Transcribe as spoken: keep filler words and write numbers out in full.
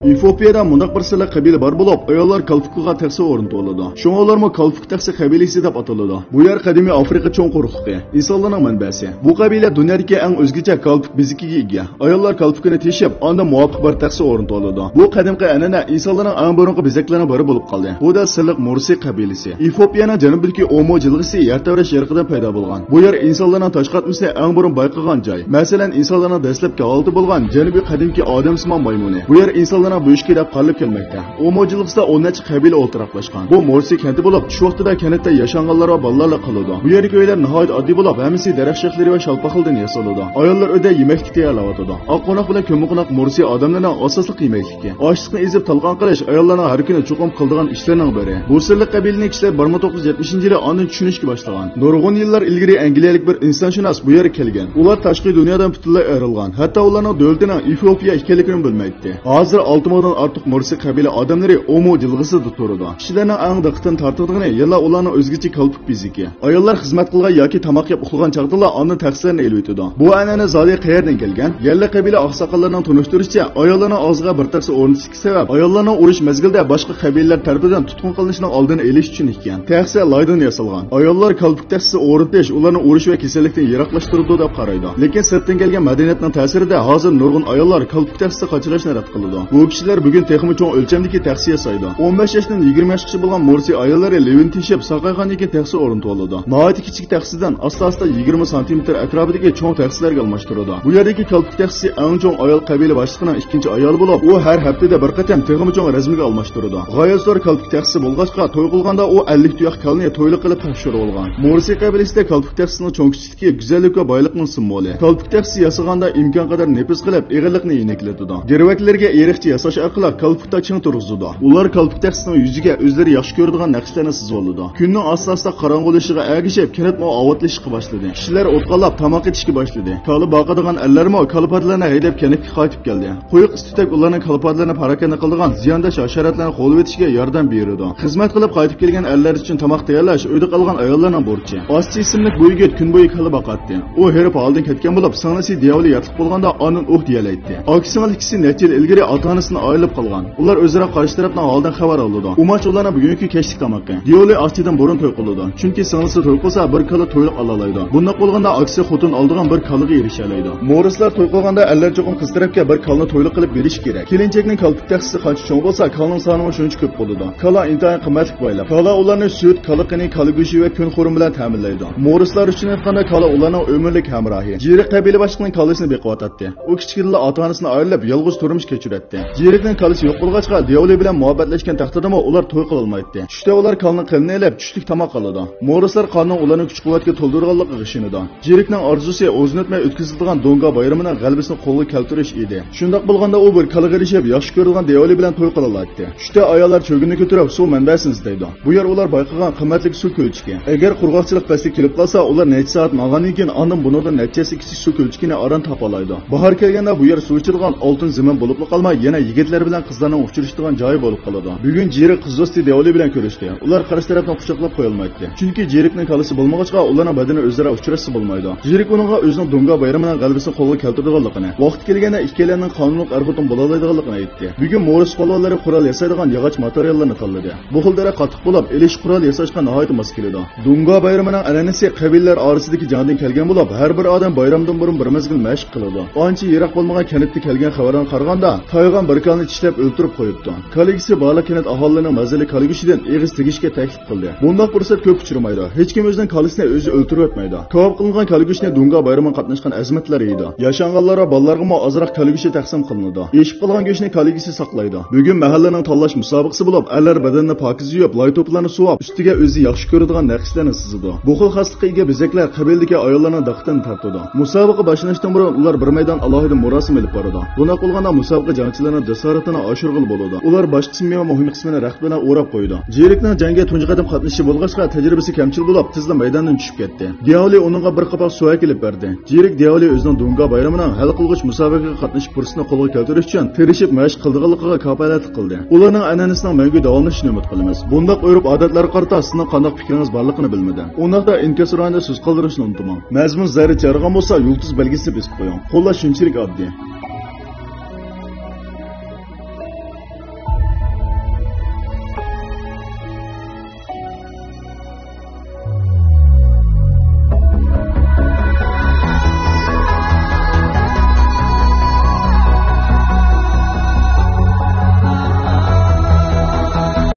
ئېفىئوپىيەدە مۇنداق بىر سىرلىق قەبىلە بار بولۇپ، ئاياللار كالپۇكىغا تەخسە ئورنىتىۋالىدۇ. شۇڭا ئۇلارمۇ كالپۇك تەخسە قەبىلىسى دەپ ئاتىلىدۇ. بۇ يەر قەدىمىي ئافرىقا چوڭ قۇرۇقلۇقى، ئىنسانلارنىڭ مەنبەسى. بۇ قەبىلە دۇنيادىكى ئەڭ ئۆزگىچە كالپۇك بېزىكىگە ئىگە. ئاياللار كالپۇكىنى تېشىپ، ئاندىن مۇۋاپىق بىر تەخسە ئورنىتىۋالىدۇ. بۇ قەدىمكى ئەنئەنە ئىنسانلارنىڭ ئەڭ بۇرۇنقى بېزەكلىرىنىڭ بىرى بولۇپ قالدى. بۇ دەل سىرلىق مورسى قەبىلىسى. ئېفىئوپىيەنىڭ جەنۇبىدىكى ئومو جىلغىسى يەر تەۋرەش يېرىقىدىن پەيدا بولغان. بۇ يەر ئىنسانلارنىڭ تاش قاتمىسى ئەڭ بۇرۇن بايقىغان جاي. مەسىلەن، ئىنسانلارنىڭ دەسلەپكى ھالىتى بولغان جەنۇبىي قەدىمكى ئادەمسىمان مايمۇنى. بۇ يەر ئىنسانلارنىڭ بۆشۈكى دەپ قارىلىپ كەلمەكتە. ئومو جىلغىسىدا ئون نەچچە قەبىلە ئولتۇراقلاشقان. بۇ مورسى كەنتى بولۇپ، شۇ ۋاقتىدا كەنتتە ياشانغانلار ۋە بالىلارلا قالىدۇ. بۇ يەردىكى ئۆيلەر ناھايىتى ئاددىي بولۇپ، ھەممىسى دەرەخ شېخلىرى ۋە شالپاقلىدىن ياسىلىدۇ. ئاياللار ئۆيدە يېمەكلىك تەييارلاۋاتىدۇ. ئاق قوناق بىلەن كۆممىقوناق مورسى ئادەملىرىنىڭ ئاساسلىق يېمەكلىكى. ئاچلىقنى ئېزىپ تالقان قىلىش ئاياللارنىڭ ھەر كۈنى چوقۇم قىلىدىغان ئىشلىرىنىڭ بىرى. بۇ سىرلىق قەبىلىنىڭ كىشىلىرى بىر مىڭ توققۇز يۈز يەتمىشىنچى يىلى ئاندىن چۈشىنىشكە باشلىغان. نۇرغۇن يىللار ئىلگىرى ئەنگلىيەلىك بىر ئىنسانشۇناس بۇ يەرگە كەلگەن. ئۇلار تاشقى دۇنيادىن پۈتۈنلەي ئايرىلغان. ھەتتا ئۇلارنىڭ دۆلىتىنىڭ ئېفىئوپىيە ئىكەنلىكىنىمۇ بىلمەيتتى. ھازىر ئالتە مىڭدىن ئارتۇق مورسى قەبىلە ئادەملىرى ئومو جىلغىسىدا تۇرىدۇ. كىشىلەرنىڭ ئەڭ دىققىتىنى تارتىدىغىنى يەنىلا ئۇلارنىڭ ئۆزگىچە كالپۇك بېزىكى. ئاياللار خىزمەت قىلغان ياكى تاماق يەپ ئۇخلىغان چاغدىلا ئاندىن تەخسىلەرنى ئېلىۋېتىدۇ. بۇ ئەنئەنە زادى قەيەردىن كەلگەن؟ يەرلىك قەبىلە ئاقساقاللىرىنىڭ تونۇشتۇرۇشىچە، ئاياللارنىڭ ئاغزىغا بىر تەخسە ئورنىتىشتىكى سەۋەب، ئاياللارنىڭ ئۇرۇش مەزگىلىدە باشقا قەبىلىلەر تەرىپىدىن تۇتقۇن قىلىنىشىنىڭ ئالدىنى ئېلىش ئۈچۈن ئىكەن. تەخسە لايدىن ياسالغان. ئاياللار كالپۇك تەخسىسى ئورنىتىش ئۇلارنى ئۇرۇش ۋە كېسەللىكتىن يىراقلاشتۇرىدۇ دەپ قارايدۇ. لېكىن سىرتتىن كەلگەن مەدەنىيەتنىڭ تەسىرىدە ھازىر نۇرغۇن ئاياللار كالپۇك تەخسىسى قاچىلاشنى رەت قىلىدۇ. بۇ كىشىلەر بۈگۈن تېخىمۇ چوڭ ئۆلچەمدىكى تەخسە ياسايدۇ. ئون بەش ياشتىن يىگىرمە ياشقىچە بولغان مورسى ئاياللىرى لېۋىنى تېشىپ، ساقايغاندىن كېيىن تەخسە ئورنىتىۋالىدۇ. ناھايىتى كىچىك تەخسىدىن ئاستا-ئاستا يىگىرمە سانتىمېتىر ئەتراپىدىكى چوڭ تەخسىلەرگە ئالماشتۇرىدۇ. بۇ يەردىكى كالپۇك تەخسىسى ئەڭ چوڭ ئايال قەبىلە باشلىقىنىڭ ئىككىنچى ئايالى بولۇپ، ئۇ ھەر ھەپتىدە بىر قېتىم تېخىمۇ چوڭ رەزمىگە ئالماشتۇرىدۇ. غايەت زور كالپۇك تەخسىسى بولغاچقا، توي قىلغاندا ئۇ ئەللىك تۇياق كالىنى تويلۇق قىلىپ تاپشۇرۇۋالغان. مورسى قەبىلىسىدە كالپۇك تەخسىسىنىڭ چوڭ-كىچىك گۈزەللىك ۋە بايلىقنىڭ سىمۋولى. كالپۇك تەخسىسى ياسىغاندا ئىمكان قەدەر نېپىز قىلىپ، ئېغىرلىقنى يېنىكلىتىدۇ. گىرۋەكلىرىگە ئېرىقچە ياساش ئارقىلىق كالپۇكتا چىڭ تۇرغۇزىدۇ. ئۇلار كالپۇك تەخسىسىنىڭ يۈزىگە ئۆزلىرى ياخشى كۆرىدىغان نەقىشلەرنى سىزىۋالىدۇ. كۈننىڭ ئاستا-ئاستا قاراڭغۇلىشىشىغا ئەگىشىپ، كەنتمۇ ئاۋاتلىشىشقا باشلىدى. كىشىلەر ئوت قالاپ، تاماق ئېتىشكە باشلىدى. كالا باقىدىغان ئەرلەرمۇ كالا پادىلىرىنى ھەيدەپ، كەنتكە قايتىپ كەلدى. قويۇق ئىس-تۈتەك ئۇلارنىڭ كالا پادىلىرىنى پاراكەندە قىلىدىغان زىيانداش ھاشاراتلارنى قوغلىۋېتىشىگە ياردەم بېرىدۇ. خىزمەت قىلىپ قايتىپ كەلگەن ئەرلەر ئۈچۈن تاماق تەييارلاش ئۆيدە قالغان ئاياللارنىڭ بۇرچى. ئاسسى ئىسىملىك بۇ يىگىت كۈن بويى كالا باقاتتى. ئۇ ھېرىپ ھالدىن كەتكەن بولۇپ، سىڭلىسى دىياۋلى ياتلىق بولغاندا ئاندىن ئۇھ دېيەلەيتتى. ئاكىسىنىڭ ئىككىسى نەچچە يىل ئىلگىرى ئاتا-ئانىسىدىن ئايرىلىپ قالغان. ئۇلار ئۆزئارا قارشى تەرەپنىڭ ھالىدىن خەۋەر ئالىدۇ. ئۇماچ ئۇلارنىڭ بۈگۈنكى كەچلىك تامىقى. دىياۋلى ئاكىسىدىن بۇرۇن توي قىلىدۇ. چۈنكى سىڭلىسى توي قىلسا، بىر كالا تويلۇق ئالالايدۇ. بۇنداق بولغاندا ئاكىسى خوتۇن ئالىدىغان بىر كالىغا ئېرىشەلەيدۇ. مورىسلار توي قىلغاندا ئەرلەر چوقۇم قىز تەرەپكە بىر كالىنى تويلۇق قىلىپ بېرىشى كېرەك. كېلىنچەكنىڭ كالپۇك تەخسىسى قانچە چوڭ بولسا، كالىنىڭ سانىمۇ شۇنچە كۆپ بولىدۇ. كالا ئىنتايىن قىممەتلىك بايلىق. كالا ئۇلارنى سۈت، كالا قېنى، كالا گۆشى ۋە كۈن خورما بىلەن تەمىنلەيدۇ. مورىسلار ئۈچۈن ئېيتقاندا، كالا ئۇلارنىڭ ئۆمۈرلۈك ھەمراھى. جىرىك قەبىلە باشلىقىنىڭ كالىسىنى بېقىۋاتاتتى. ئۇ كىچىكىدىلا ئاتا-ئانىسىدىن ئايرىلىپ، يالغۇز تۇرمۇش كەچۈرەتتى. جىرىكنىڭ كالىسى يوق بولغاچقا، دىياۋلى بىلەن مۇھەببەتلەشكەن تەقدىردىمۇ ئۇلار توي قىلالمايتتى. چۈشتە ئۇلار كالىنىڭ قېنىنى ئېلىپ، چۈشلۈك تاماق ئالىدۇ. مورىسلار قالىنىڭ ئۇلارنى كۈچ-قۇۋۋەتكە تولدۇرىدىغانلىقىغا ئىشىنىدۇ. جىرىكنىڭ ئارزۇسى ئۇزۇن ئۆتمەي ئۆتكۈزۈلىدىغان دونگا بايرىمىنىڭ غەلىبىسىنى قولغا كەلتۈرۈش ئىدى. شۇنداق بولغاندا ئۇ بىر كالىغا ئېرىشىپ، ياخشى كۆرىدىغان دىياۋلى بىلەن توي قىلالايتتى. چۈشتە ئاياللار چۆگۈننى كۆتۈرۈپ، سۇ مەنبەسىنى ئىزدەيدۇ. بۇ يەر ئۇلار بايقىغان قىممەتلىك سۇ كۆلچىكى. ئەگەر قۇرغاقچىلىق پەسلى كېلىپ قالسا، ئۇلار نەچچە سائەت ماڭغاندىن كېيىن ئاندىن بۇنىڭدىن نەچچە ھەسسە كىچىك سۇ كۆلچىكىنى ئاران تاپالايدۇ. باھار كەلگەندە بۇ يەر سۇ ئىچىدىغان ئالتۇن زېمىن بولۇپلا قالماي، يەنە يىگىتلەر بىلەن قىزلارنىڭ ئۇچرىشىدىغان جايى بولۇپ قالىدۇ. بۈگۈن جىرىك قىز دوستى دىياۋلى بىلەن كۆرۈشتى. ئۇلار قارشى تەرەپنى قۇچاقلاپ قويالمايتتى. چۈنكى جىرىكنىڭ كالىسى بولمىغاچقا، ئۇلارنىڭ بەدىنى ئۆزئارا ئۇچراشسا بولمايدۇ. جىرىك ئۇنىڭغا ئۆزىنىڭ دونگا بايرىمىنىڭ غەلىبىسىنى قولغا كەلتۈرىدىغانلىقىنى، ۋاقتى كەلگەندە ئىككىيلەننىڭ قانۇنلۇق ئەر-خوتۇن بولالايدىغانلىقىنى ئېيتتى. بۈگۈن مورىس پالۋانلىرى قورال ياسايدىغان ياغاچ ماتېرىياللارنى تاللىدى. بۇ خىل دەرەخ قاتتىق بولۇپ، ئېلىشقا قورال ياساشقا ناھايىتى ماس كېلىدۇ. دۇڭگا بايرىمىنىڭ ئەنئەنىسى قەبىلىلەر ئارىسىدىكى جەڭدىن كەلگەن بولۇپ، ھەر بىر ئادەم بايرامدىن بۇرۇن بىر مەزگىل مەشىق قىلىدۇ. ئانچە يىراق بولمىغان كەنتتىن كەلگەن خەۋەرگە قارىغاندا، تايغان بىر كالىنى چىشلەپ ئۆلتۈرۈپ قويۇپتۇ. كالا ئىگىسى بارلىق كەنت ئاھالىلىرىنىڭ مەززىلىك كالا گۆشىدىن ئېغىز تېگىشكە تەكلىپ قىلدى. بۇنداق پۇرسەت كۆپ ئۇچرىمايدۇ. ھېچكىم ئۆزىنىڭ كالىسىنى ئۆزى ئۆلتۈرۈۋەتمەيدۇ. كاۋاپ قىلىنغان كالا گۆشىنى دۇڭگا بايرىمىغا قاتناشقان ئەزىمەتلەر يەيدۇ. ياشانغانلار ۋە بالىلارغىمۇ ئازراق كالا گۆشى تەقسىم قىلىنىدۇ. ئېشىپ قالغان گۆشنى كالا ئىگىسى ساقلايدۇ. بۈگۈن مەھەللىنىڭ تاللاش مۇسابىقىسى بولۇپ، ئەرلەر بەدىنىنى پاكىز يۇيۇپ، لاي توپىلارنى سۇۋاپ، ئۈستىگە ئۆزى ياخشى كۆرىدىغان نەقىشلەرنى سىزىدۇ. بۇ خىل خاسلىققا ئىگە بېزەكلەر قەبىلىدىكى ئاياللارنىڭ دىققىتىنى تارتىدۇ. مۇسابىقە باشلىنىشتىن بۇرۇن ئۇلار بىر مەيدان ئالاھىدە مۇراسىم ئېلىپ بارىدۇ. بۇنداق بولغاندا مۇسابىقە جەڭچىلىرىنىڭ جاسارىتىنى ئاشۇرغىلى بولىدۇ. ئۇلار باش قىسمى ۋە مۇھىم قىسمىنى رەخت بىلەن ئوراپ قويىدۇ. جېرىكنىڭ جەڭگە تۇنجى قېتىم قاتنىشىشى بولغاچقا، تەجرىبىسى كەمچىل بولۇپ، تېزلا مەيداندىن چۈشۈپ كەتتى. دىياۋلى ئۇنىڭغا بىر قاپاق سۇ ئەكېلىپ بەردى. جېرىك دىياۋلى ئۆزىنىڭ دۇڭگا بايرىمىنىڭ ھەل قىلغۇچ مۇسابىقىگە قاتنىشىش پۇرسىتىنى قولغا كەلتۈرۈش ئۈچۈن تىرىشىپ مەشىق قىلىدىغانلىقىغا كاپالەتلىك قىلدى. ئۇلارنىڭ ئەنئەنىسىنىڭ مەڭگۈ داۋاملىشىشىنى ئۈمىد قىلىمىز. بۇنداق ئۆرپ-ئادەتلەرگە قارىتا سىزنىڭ قانداق پىكرىڭىز بارلىقىنى بىلمىدىم. ئۇنداقتا ئىنكاس رايونىدا سۆز قالدۇرۇشنى ئۇنتۇماڭ. مەزمۇن زەررىچە يارىغان بولسا، يۇلتۇز بەلگىسىنى بېسىپ قويۇڭ. خۇلاسە شۇنچىلىك ئاددىي.